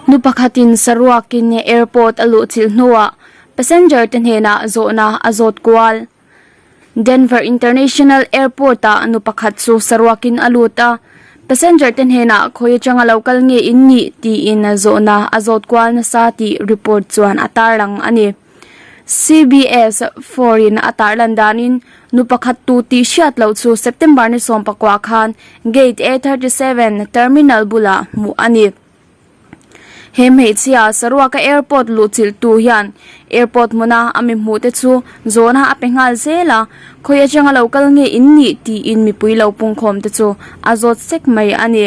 Nu pakhatin saruakin airport a luhchilh hnuah passenger te hnenah zawhna a zawt kual. Denver International Airport ah nu pakhat chu saruakin a lut a, passenger te hnenah khawi atanga lo kal nge in nih tiin zawhna a zawt kual nasa tih report chuan a tarlang a ni. CBS 4 in a tarlan danin nu pakhat tu tih hriat loh chu September ni 19 khan Gate A37 terminal bulah hmuh a ni. He hmeichhia saruaka airport luhchilh tu hian airport hmuna a mi hmuh te chu zawhna a pe nghal zel a, khawi atanga lo kal nge in nih tiin mipui lo pungkhawm te chu a zawt sek mai a ni.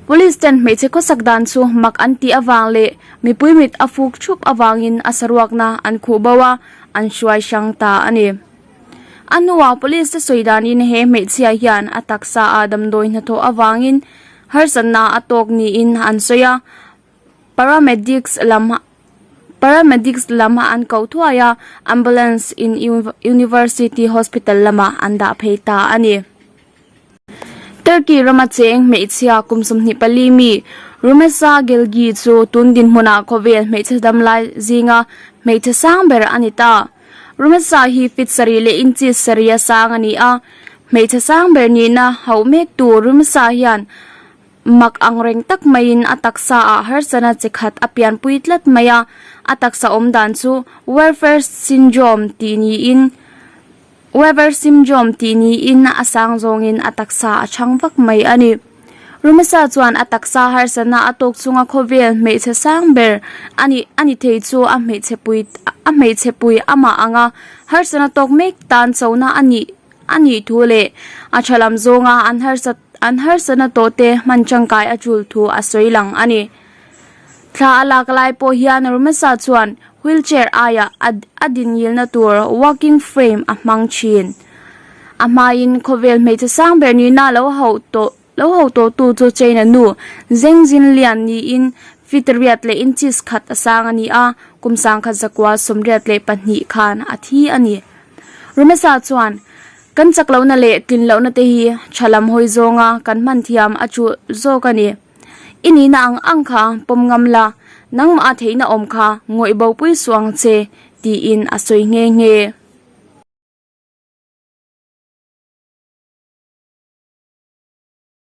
Police ten hmeichhe khawsak dan chu mak an tih avang leh mipui mit a fuk thup avangin a saruakna an khuh bo a, an hruai hrang ta a ni. A hnuah police te sawi danin he hmeichhia hian a taksa a damdawi hnathawh avangin harsatna a tawk niin an sawi a, paramedics lam paramedics lam an koh thuai a, ambulance in university hospital lamah an dah phei ta a ni. Turkey rama cheng hmeichhia kum 24 mi Rumeysa Gelgi chu tun dinhmunah khawvel hmeichhe damlai zinga hmeichhe sang ber a ni ta. Rumeysa hi feet sarih leh inches sarih a sang a ni a, hmeichhe sang ber nihna hauh mek tu Rumeysa hian mak ang reng tak maiin a taksa ah harsana chi khat a pianpui tlat mai a, a taksa awm dan chu Welfare Syndrome tih niin Weber Syndrome tih niin a sang zawngin a taksa a chhang vak mai a ni. Rumesa chuan a taksa harsatna a tawk chunga khawvel hmeichhe sang ber a ni a ni thei chu a hmeichhe pui a hmeichhe pui amah anga harsatna tawk mek tan chona a nih a nih thu leh a tha lam zawnga an harsat an harsatna tawh te hman tangkai a tul thu a sawi lang a ni. Thla a lak lai pawh hian Rumesa chuan wheelchair aiah a a dinngilna tur walking frame a hmang thin. A hmain khawvel hmeichhe sang ber nihna lo hauh tawh lo hauh tawh tu chu China nu Zheng Jinlian niin feet riat leh inches khat a sang a ni a, kum sangkhat zakua 82 khan a thi a ni. Rumesa chuan kan chak lohna leh tlin lohna te hi tha lam hawi zawnga kan hman thiam a chu zawk a ni. I nihna ang ang kha pawm ngam la, nangmah a theihna awm kha ngawih bo pui suh ang che, tiin a sawi nghe nghe.